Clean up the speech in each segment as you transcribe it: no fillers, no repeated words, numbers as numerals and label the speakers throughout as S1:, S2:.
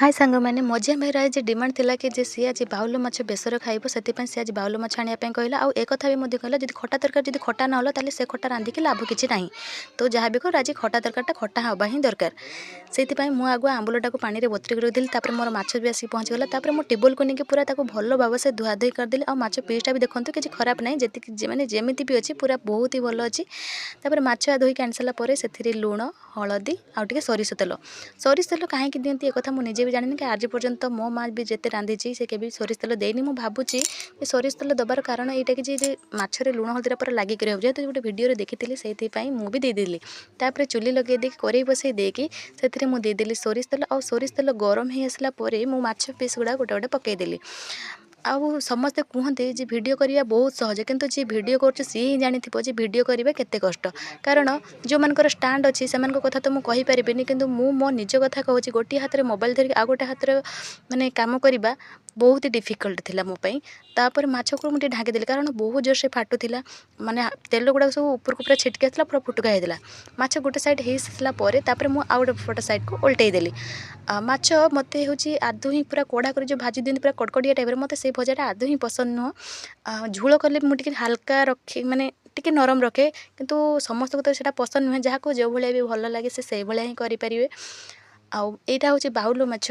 S1: ହାଏ ସାଙ୍ଗମାନେ, ମଝିଆ ଭାଇର ଆଜି ଡିମାଣ୍ଡ ଥିଲା କି ଯେ ସିଏ ଆଜି ବାଉଲ ମାଛ ବେସର ଖାଇବ। ସେଥିପାଇଁ ସେ ଆଜି ବାଉଲ ମାଛ ଆଣିବା ପାଇଁ କହିଲା। ଆଉ ଏ କଥା ବି ମଧ୍ୟ କହିଲା, ଯଦି ଖଟା ତରକାରୀ ଯଦି ଖଟା ନହେଲା, ତାହେଲେ ସେ ଖଟା ରାନ୍ଧିକି ଲାଭ କିଛି ନାହିଁ। ତ ଯାହା ବି କର, ଆଜି ଖଟା ତରକାରୀଟା ଖଟା ହେବା ହିଁ ଦରକାର। ସେଇଥିପାଇଁ ମୁଁ ଆଗୁଆ ଆମ୍ବୁଲଟାକୁ ପାଣିରେ ବତୁରେଇକି ରଖିଥିଲି। ତାପରେ ମୋର ମାଛ ବି ଆସିକି ପହଞ୍ଚିଗଲା। ତାପରେ ମୁଁ ଟେବୁଲକୁ ନେଇକି ପୁରା ତାକୁ ଭଲ ଭାବରେ ସେ ଧୁଆ ଧୁଇ କରିଦେଲି। ଆଉ ମାଛ ପିସ୍ଟା ବି ଦେଖନ୍ତୁ, କିଛି ଖରାପ ନାହିଁ। ଯେତିକି ମାନେ ଯେମିତି ବି ଅଛି, ପୁରା ବହୁତ ହି ଭଲ ଅଛି। ତାପରେ ମାଛ ଧୋଇକି ଆଣି ସାରିଲା ପରେ ସେଥିରେ ଲୁଣ, ହଳଦୀ ଆଉ ଟିକେ ସୋରିଷ ତେଲ। ସୋରିଷ ତେଲ କାହିଁକି ଦିଅନ୍ତି, ଏ କଥା ମୁଁ ନିଜେ ବି ଜାଣିନି କି ଆଜି ପର୍ଯ୍ୟନ୍ତ ମୋ ମା ବି ଯେତେ ରାନ୍ଧିଛି, ସେ କେବେ ବି ସୋରିଷ ତେଲ ଦେଇନି। ମୁଁ ଭାବୁଛି ଯେ ସୋରିଷ ତେଲ ଦେବାର କାରଣ ଏଇଟା କି ଯେ ମାଛରେ ଲୁଣ ହଳଦୀଟା ପୁରା ଲାଗିକି ରହିବ। ଯେହେତୁ ଗୋଟେ ଭିଡ଼ିଓରେ ଦେଖିଥିଲି, ସେଇଥିପାଇଁ ମୁଁ ବି ଦେଇଦେଲି। ତାପରେ ଚୁଲି ଲଗେଇ ଦେଇକି, କରେଇ ବସେଇ ଦେଇକି ସେଥିରେ ମୁଁ ଦେଇଦେଲି ସୋରିଷ ତେଲ। ଆଉ ସୋରିଷ ତେଲ ଗରମ ହେଇ ଆସିଲା ପରେ ମୁଁ ମାଛ ପିସ୍ ଗୁଡ଼ା ଗୋଟେ ଗୋଟେ ପକାଇଦେଲି। ଆଉ ସମସ୍ତେ କୁହନ୍ତି ଯେ ଭିଡ଼ିଓ କରିବା ବହୁତ ସହଜ, କିନ୍ତୁ ଯିଏ ଭିଡ଼ିଓ କରୁଛି ସିଏ ହିଁ ଜାଣିଥିବ ଯେ ଭିଡ଼ିଓ କରିବା କେତେ କଷ୍ଟ। କାରଣ ଯେଉଁମାନଙ୍କର ଷ୍ଟାଣ୍ଡ ଅଛି, ସେମାନଙ୍କ କଥା ତ ମୁଁ କହିପାରିବିନି, କିନ୍ତୁ ମୁଁ ମୋ ନିଜ କଥା କହୁଛି। ଗୋଟିଏ ହାତରେ ମୋବାଇଲ ଧରିକି ଆଉ ଗୋଟେ ହାତରେ ମାନେ କାମ କରିବା ବହୁତ ଡିଫିକଲ୍ଟ ଥିଲା ମୋ ପାଇଁ। ତାପରେ ମାଛକୁ ମୁଁ ଟିକେ ଢାଙ୍କିଦେଲି, କାରଣ ବହୁତ ଜୋରସେ ଫାଟୁଥିଲା। ମାନେ ତେଲ ଗୁଡ଼ାକ ସବୁ ଉପରକୁ ପୁରା ଛିଟକି ଆସିଲା, ପୁରା ଫୁଟୁକା ହେଇଥିଲା। ମାଛ ଗୋଟେ ସାଇଡ଼୍ ହେଇସାରିଲା ପରେ ତାପରେ ମୁଁ ଆଉ ଗୋଟେ ପଟ ସାଇଡ଼୍କୁ ଓଲଟେଇ ଦେଲି। ମାଛ ମୋତେ ହେଉଛି ଆଦୌ ହିଁ ପୁରା କଡ଼ା କରି ଯେଉଁ ଭାଜି ଦିଅନ୍ତି, ପୁରା କଡ଼କଡ଼ିଆ ଟାଇପ୍ର, ମୋତେ ସେଇ ଭଜାଟା ଆଦୌ ହିଁ ପସନ୍ଦ ନୁହଁ। ଝୋଳ କଲେ ମୁଁ ଟିକେ ହାଲକା ରଖେ, ମାନେ ଟିକେ ନରମ ରଖେ। କିନ୍ତୁ ସମସ୍ତଙ୍କୁ ତ ସେଇଟା ପସନ୍ଦ ନୁହେଁ। ଯାହାକୁ ଯେଉଁ ଭଳିଆ ବି ଭଲ ଲାଗେ, ସେ ସେଇଭଳିଆ ହିଁ କରିପାରିବେ। ଆଉ ଏଇଟା ହେଉଛି ବାଉଲ ମାଛ।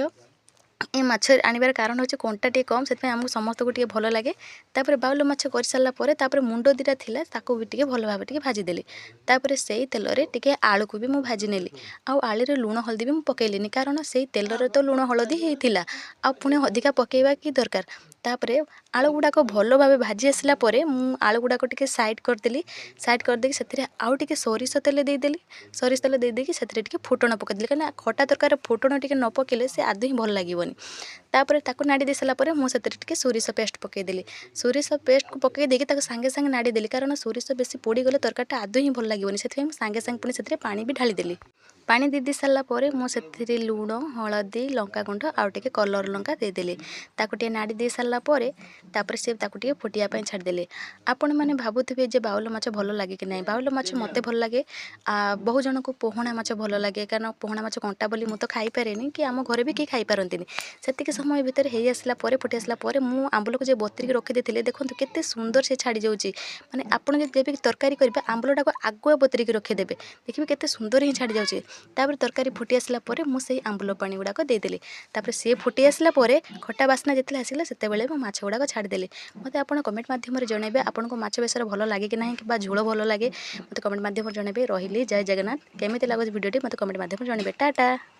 S1: ଏ ମାଛ ଆଣିବାର କାରଣ ହେଉଛି କଣ୍ଟା ଟିକେ କମ୍, ସେଥିପାଇଁ ଆମକୁ ସମସ୍ତଙ୍କୁ ଟିକେ ଭଲ ଲାଗେ। ତାପରେ ବାଉଲ ମାଛ କରିସାରିଲା ପରେ ତାପରେ ମୁଣ୍ଡ ଦୁଇଟା ଥିଲା, ତାକୁ ବି ଟିକେ ଭଲ ଭାବେ ଟିକେ ଭାଜିଦେଲି। ତାପରେ ସେଇ ତେଲରେ ଟିକେ ଆଳୁକୁ ବି ମୁଁ ଭାଜି ନେଲି। ଆଉ ଆଳୁରେ ଲୁଣ ହଳଦୀ ବି ମୁଁ ପକାଇଲିନି, କାରଣ ସେଇ ତେଲରେ ତ ଲୁଣ ହଳଦୀ ହେଇଥିଲା, ଆଉ ପୁଣି ଅଧିକା ପକାଇବା କି ଦରକାର? ତାପରେ ଆଳୁ ଗୁଡ଼ାକ ଭଲ ଭାବେ ଭାଜି ଆସିଲା ପରେ ମୁଁ ଆଳୁ ଗୁଡ଼ାକ ଟିକେ ସାଇଡ଼୍ କରିଦେଲି। ସାଇଡ଼୍ କରିଦେଇକି ସେଥିରେ ଆଉ ଟିକେ ସୋରିଷ ତେଲ ଦେଇଦେଲି। ସୋରିଷ ତେଲ ଦେଇଦେଇକି ସେଥିରେ ଟିକେ ଫୁଟଣ ପକାଇଦେଲି, କାହିଁକିନା ଖଟା ତରକାରୀରେ ଫୁଟଣ ଟିକେ ନ ପକାଇଲେ ସେ ଆଦୌ ହିଁ ଭଲ ଲାଗିବନି। ତାପରେ ତାକୁ ନାଡ଼ି ଦେଇ ସାରିଲା ପରେ ମୁଁ ସେଥିରେ ଟିକେ ସୋରିଷ ପେଷ୍ଟ ପକାଇଦେଲି। ସୋରିଷ ପେଷ୍ଟକୁ ପକାଇ ଦେଇକି ତାକୁ ସାଙ୍ଗେ ସାଙ୍ଗେ ନାଡ଼ି ଦେଲି, କାରଣ ସୋରିଷ ବେଶୀ ପୋଡ଼ିଗଲେ ତରକାରୀଟା ଆଦୌ ହିଁ ଭଲ ଲାଗିବନି। ସେଥିପାଇଁ ମୁଁ ସାଙ୍ଗେ ସାଙ୍ଗେ ପୁଣି ସେଥିରେ ପାଣି ବି ଢାଳିଦେଲି। ପାଣି ଦେଇ ସାରିଲା ପରେ ମୁଁ ସେଥିରେ ଲୁଣ, ହଳଦୀ, ଲଙ୍କାଗୁଣ୍ଡ ଆଉ ଟିକେ କଲର୍ ଲଙ୍କା ଦେଇଦେଲି। ତାକୁ ଟିକେ ନାଡ଼ି ଦେଇ ସାରିଲା ପରେ ତାପରେ ସେ ତାକୁ ଟିକେ ଫୁଟିବା ପାଇଁ ଛାଡ଼ିଦେଲି। ଆପଣମାନେ ଭାବୁଥିବେ ଯେ ବାଉଲ ମାଛ ଭଲ ଲାଗେ କି ନାହିଁ। ବାଉଲ ମାଛ ମୋତେ ଭଲ ଲାଗେ। ବହୁ ଜଣଙ୍କୁ ପୋହଣା ମାଛ ଭଲ ଲାଗେ, କାରଣ ପୋହଣା ମାଛ କଣ୍ଟା ବୋଲି ମୁଁ ତ ଖାଇପାରେନି କି ଆମ ଘରେ ବି କେହି ଖାଇପାରନ୍ତିନି। ସେତିକି ସମୟ ଭିତରେ ହେଇ ଆସିଲା ପରେ, ଫୁଟି ଆସିଲା ପରେ ମୁଁ ଆମ୍ବୁଲକୁ ଯେ ବତୁରିକି ରଖିଦେଇଥିଲି, ଦେଖନ୍ତୁ କେତେ ସୁନ୍ଦର ସେ ଛାଡ଼ି ଯାଉଛି। ମାନେ ଆପଣ ଯଦି ଯେବେ ତରକାରୀ କରିବେ, ଆମ୍ବୁଲଟାକୁ ଆଗୁଆ ବତୁରିକି ରଖିଦେବେ, ଦେଖିବେ କେତେ ସୁନ୍ଦର ହିଁ ଛାଡ଼ି ଯାଉଛି। ତାପରେ ତରକାରୀ ଫୁଟି ଆସିଲା ପରେ ମୁଁ ସେଇ ଆମ୍ବୁଲ ପାଣି ଗୁଡ଼ାକ ଦେଇଦେଲି। ତାପରେ ସିଏ ଫୁଟି ଆସିଲା ପରେ ଖଟା ବାସ୍ନା ଯେତେବେଳେ ଆସିଲା, ସେତେବେଳେ ମୁଁ ମାଛ ଗୁଡ଼ାକ ଛାଡ଼ିଦେଲି। ମୋତେ ଆପଣ କମେଣ୍ଟ ମାଧ୍ୟମରେ ଜଣାଇବେ, ଆପଣଙ୍କୁ ମାଛ ବେସର ଭଲ ଲାଗେ କି ନାହିଁ କିମ୍ବା ଝୋଳ ଭଲ ଲାଗେ, ମୋତେ କମେଣ୍ଟ ମାଧ୍ୟମରେ ଜଣାଇବେ। ରହିଲି, ଜୟ ଜଗନ୍ନାଥ। କେମିତି ଲାଗୁଛି ଭିଡ଼ିଓଟି, ମୋତେ କମେଣ୍ଟ ମାଧ୍ୟମରେ ଜଣାଇବେ। ଟାଟା।